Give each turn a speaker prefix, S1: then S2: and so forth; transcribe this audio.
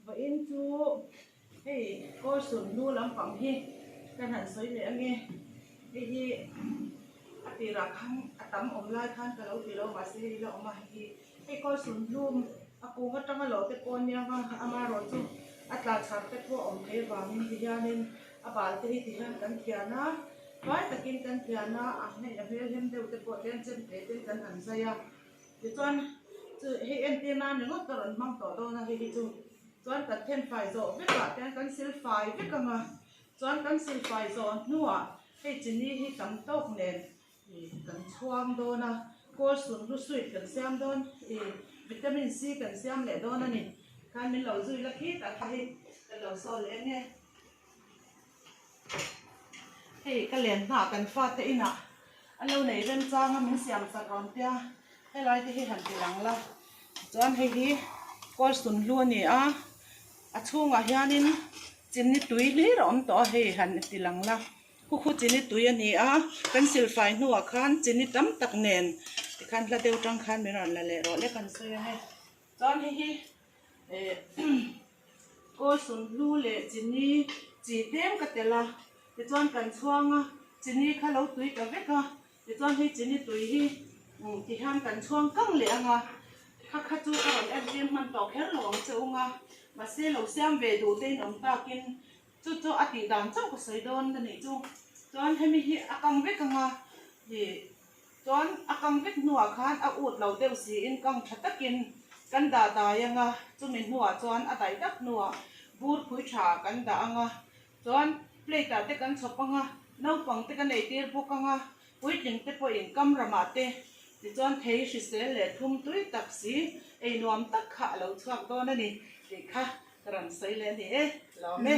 S1: Vawiin chu hei kawlsun hnu lampang hi kan han sawi leh ange. Hei hi a tirah khan a tam awm lai khan ka lo ti lo mahse hei la awm a hei hi hei kawlsun hnu a kung atanga lo te pawh ania nga amaherawh chu a tla chhar te pawh a awm theih avangin ti hianin a bal te hi ti hian kan thian a fai takin kan thian a a hmel a hmelhem deuh te pawh tlem chem te ten kan han zai a. Tichuan, chu hei entir nan ringawt ka rawn hmang tawh dawn a, hei hi chu chuan kan thenfai zawh vekah te kan silfai vek ang a, chuan kan silfai zawh hnuah hei chini hi tam tawk nen ih kan chhuang dawn a, kawl sunhlu sweet kan siam dawn ih vitamin C kan siam leh dawn a ni, khan min lo zui la khitah kha hei ka lo saw leh ang e. Hei ka len hna kan fate inah a lo nei remchang a min siam chak rawn tia helai te hi han ti lang la chuan hei hi kawl sunhlu a ni a a chhungah hianin chini tui hlir a awm tawh a hei han ti lang la khu khu chini tui a ni a kan silfai hnuah khan chini tam tak nen tikhan hla deuh tang khan min rawn la leh rawh le kan sawi ang e chuan hei hi eh Kawl sunhlu leh chini chi tlem ka tel a, tichuan kan chhuang a, chini kha lo tui ta vek a, tichuan hei chini tui hi tihian kan chhuang kang leh ang a, kha kha chu ka rawn entir hman tawh kher lo ang che ung a, mahse lo siam ve duh te in awm takin chu chu a tih dan chauh ka sawi dawn a nih chu, chuan hemi hi a kang vek ang a, ih. Chuan a kang vek hnuah khan a ut lo deuh siin kang tha takin kan dah dai ang a, chumi hnuah chuan a daih dak hnuah bur phui tha kan dah ang a, chuan plate ah te kan chhawp ang a, naupang te kan eitir bawk ang a, puitling te pawhin kam ramah te tichuan thei hrisel leh thum tui tak si ei nuam tak kha a lo chhuak dawn a ni tih kha ka rawn sawi leh a ni e, lawm e.